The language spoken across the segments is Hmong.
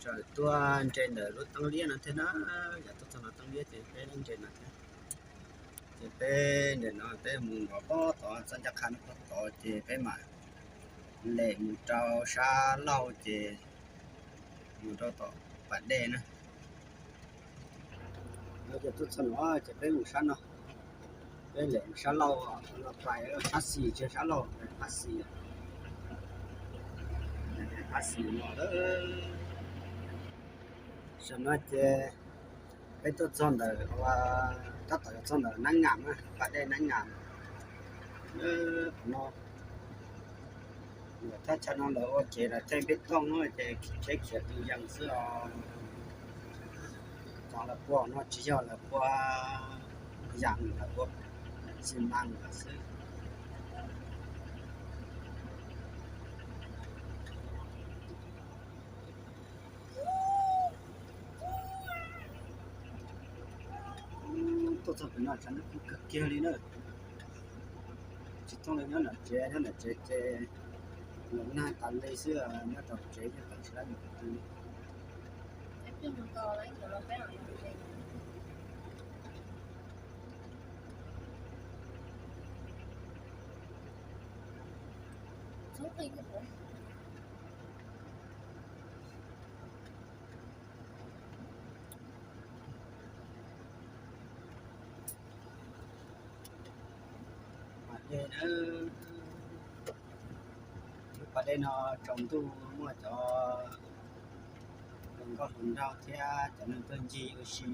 Tuaj nres ntawm lub teeb liab no thiab na, yog tuaj txog no teeb liab ces peb nres no thiab. Ces peb nres no peb mus nov pob tod txoj ncaj qha no pob tod ces peb mam lem mus rau sab laug ces mus rau tom pas dej na. No ces tuaj txog no ces peb mus sab no, peb lem mus sab laug no pais sab xis, tsis sab laug, pab xis, pab xis no. Tam no ces peb tuaj txog ntawm, tab tom yuav txog ntawm Nab Ngam, pas dej Nab Ngam no. Thaj chaw no lawv ua kev lawv theej peb tooj ces tsheb khiav tus yees xwb os. Cov lawv pua no tsis yog lawv pua yees, lawv pua xi mas lawm xwb. Tuaj txog pem no tshav ntuj kub kawg kiag li na. Tsis thooj li nyob nram tsev, nyob nram tsev ces los nag tas li xwb, nyob tom tsev nyob tom tsev lab mus tu. Pas dej na, lub pas dej no tsaus ntuj muaj cov hluas nkauj hluas nraug thiab cov neeg tuaj ncig ua si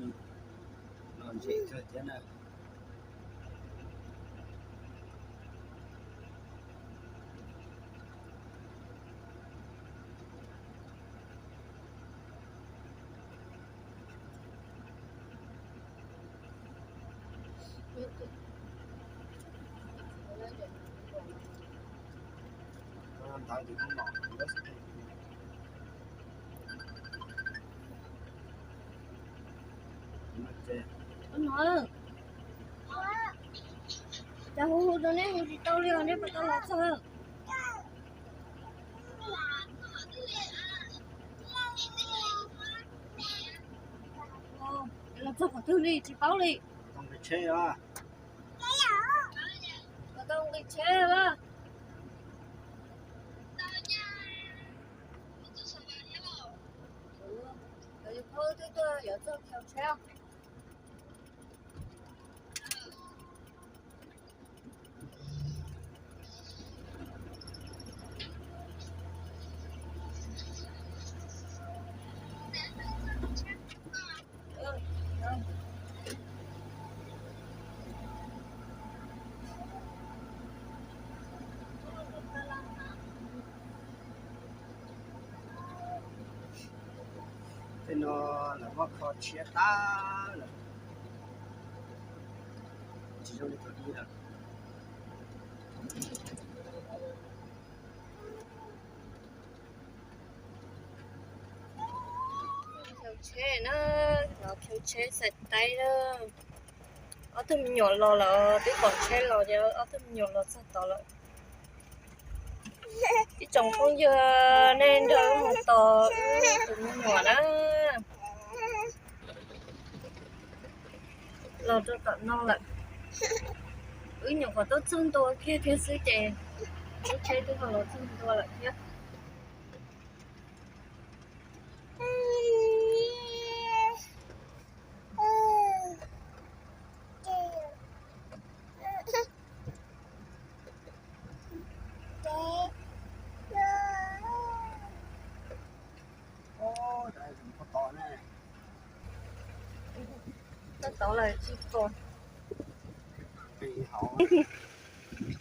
los ntsim kawg thiab na. Cov hu hu rau neb hu tsis tau li os, neb puas tau los txog? Los txog qhov twg li tsis paub li. Tau nqis tsheb os. Tau nqis tsheb os. Yuav txog chaw tsheb. Tej no lawv muab kho tshiab tag lawm, tsis zoo li thaum ub lawm. Chaw tsheb na, no chaw tsheb xais taib na. Ob tug me nyuam los lawm, twb pom tsheb los ces ob tug me nyuam los txog tod lawm. Ib tsoom phooj ywg, nej nrog wb mus tos wb tus me nyuam na. Los rau tom no lawm. Wb nyuam qhuav tuaj txog ntua kiag thiab xwb ces lub tsheb twb ho los txog ntua lawm thiab. Tab tom lawm tsis pom.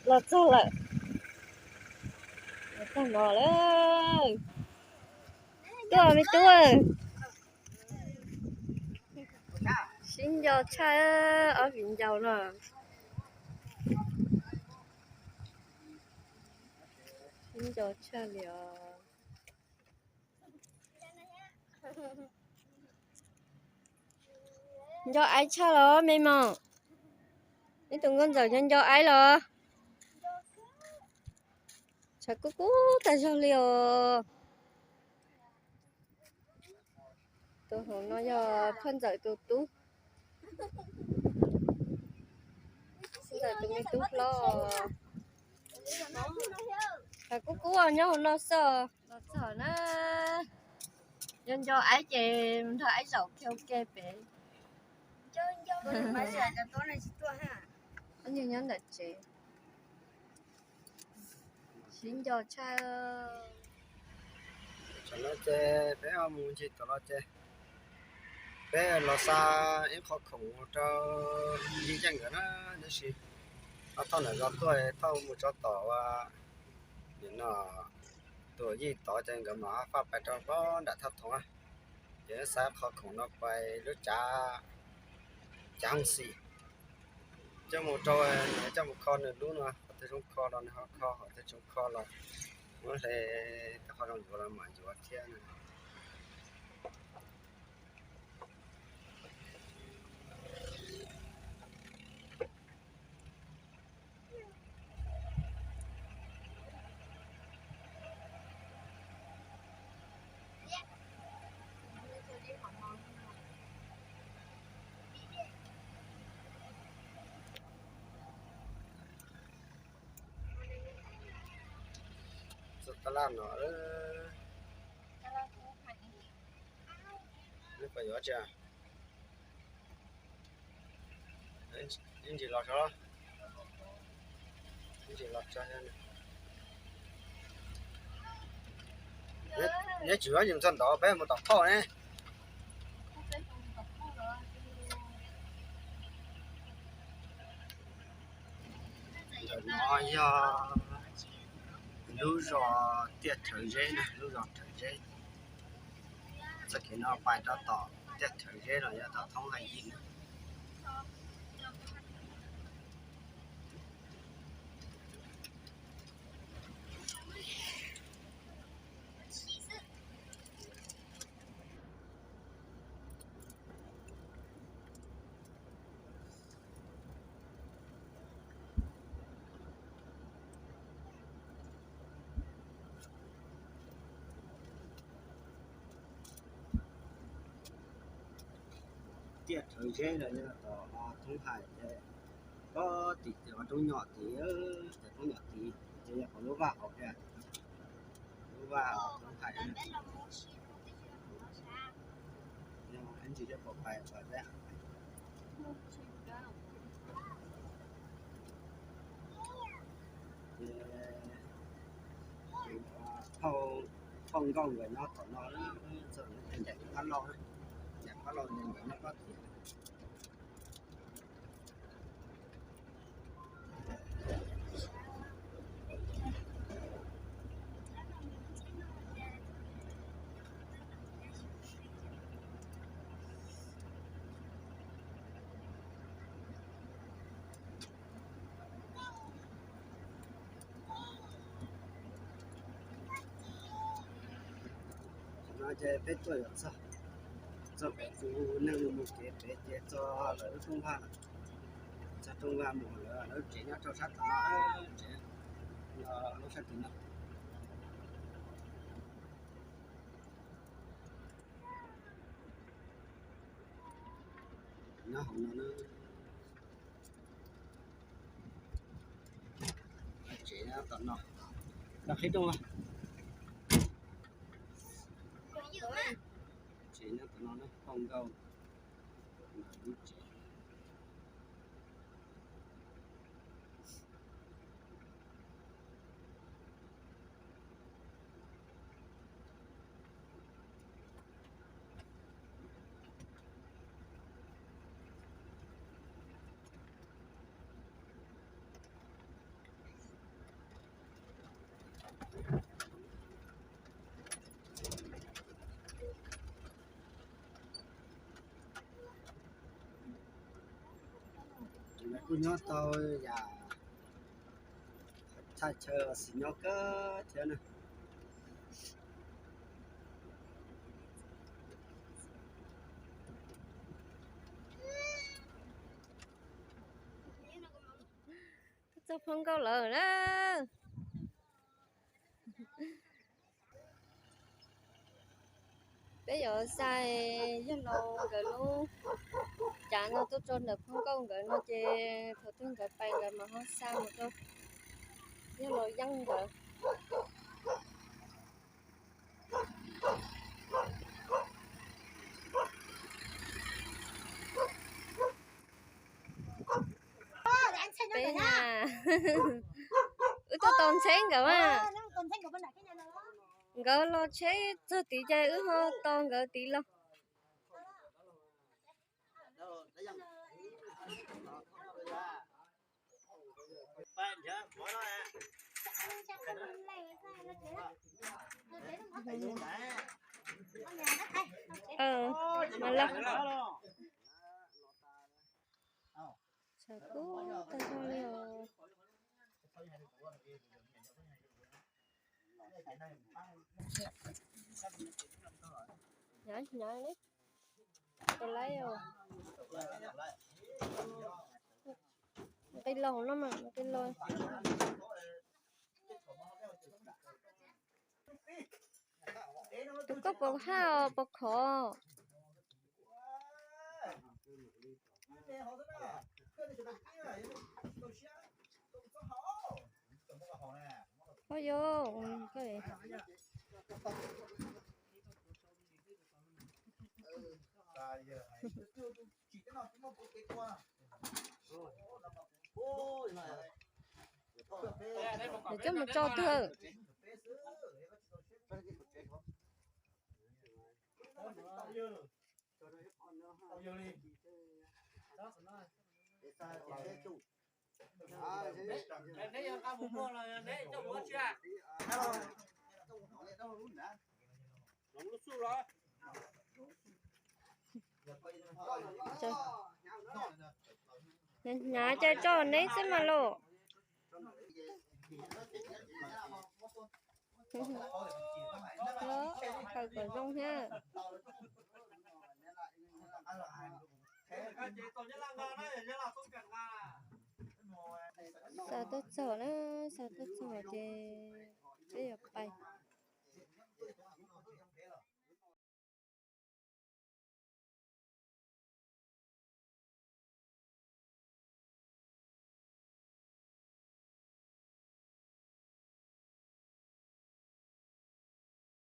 Los txog lawm. Los txog no lawm. Tuaj me tub. Sib nco tshaj, ob viv ncaus no. Sib nco tshaj li os. Nco aib tshaj los me mos? Neb tus nkauj ntxawm nco nco aib los? Tshav kub kub tag zog li os. Tus hauv no yog phaj ntxawm tus tub, phaj ntxawm tus me tub hlob. Hais kub kub nyob hauv no xwb, los txog na. Nco nco aib ces nrog aib zaum karaoke pem. Nyob ntawm tsev, sib nco tshaj. Tam no ces peb ho mus ncig tom no ces peb los xa ib qho khoom rau Yij Yeej nkawd na, tab sis ho thauj ntawm zos tuaj, thauj mus tso tom nim no tus Yij tod ces nkawd mam faj pais rau pob nram thaj thoov. Ces xa qho khoom no pais lub cav, cav hooj xis, coj mus rau, coj mus kho nws lub no, qhov twg zoo kho los nws ho kho, qhov twg tsis zoo kho los muab hle, qhov zoo yuav los mam yuav thiab na. Txog tab laj no, neb puas yuav tsi? Ib ntsis los tso, ib ntsis los tso. Neb tsis yuav yus txog ntawd peb mus tom phauj ne. Ntawm no yog lub zos Tiaj Rhawv Zeb na, lub zos Rhawv Zeb. Txoj kev no pais rau tom Tiaj Rhawv Zeb los yog tom Thoob Hais Yij na. Tiaj Rhawv Zeb los yog tom Thoob Hais ces, ko tim ces ua roob nyom tid, ces roob nyom tid ces yog qhov lub vaj hauv kiag, lub vaj Thoob Hais. Ib ntsis peb pais pais peb. Ces phauj nkauj nkawd nyob tom no, txog ncaim qab lauj, ncaim qab lauj nkawd nyob pob tid. Thaum no ces peb tuaj yuav txog, txog pem tus neeg mus mus kev pem ces txog lawv lub rooj vag, txog rooj vag mus lawv lub tsev nyob rau sab tom no, tsev no lub sab tim no. Nyob hauv no na. Tsev nyob tom no, tau qhib rooj. Tsev nyob tom no na, phauj nkauj lub tsev. Kuj nyob tau yam thaj chaw xis nyob kawg thiab na. Txog phauj nkauj lawm na. Peb yuav xa yawg laus nkawd lub cav no tuaj tso ntawm phoob nkauj nkawd no ces thaum twg nkawd pais nkawd mam ho xa mus rau yawg laus yeeb nkawd. Peb na, wb tuaj tos ntxheb nkawd a. Nkawd los tsheb txog tid ces wb ho tos nkawd tid los. Mas los. Tshav kub tag zog li os. Hnyav hnyav li. Tau laib os. Nqis los no mas nqis los. Tus koj puas haj os puas khov? Ho yo, Coj mus tso twg? Hnyav ces tso neb xwb mas los. Khaws kom zoo thiab. Xa tuaj txog na, xa tuaj txog ces peb yuav pais.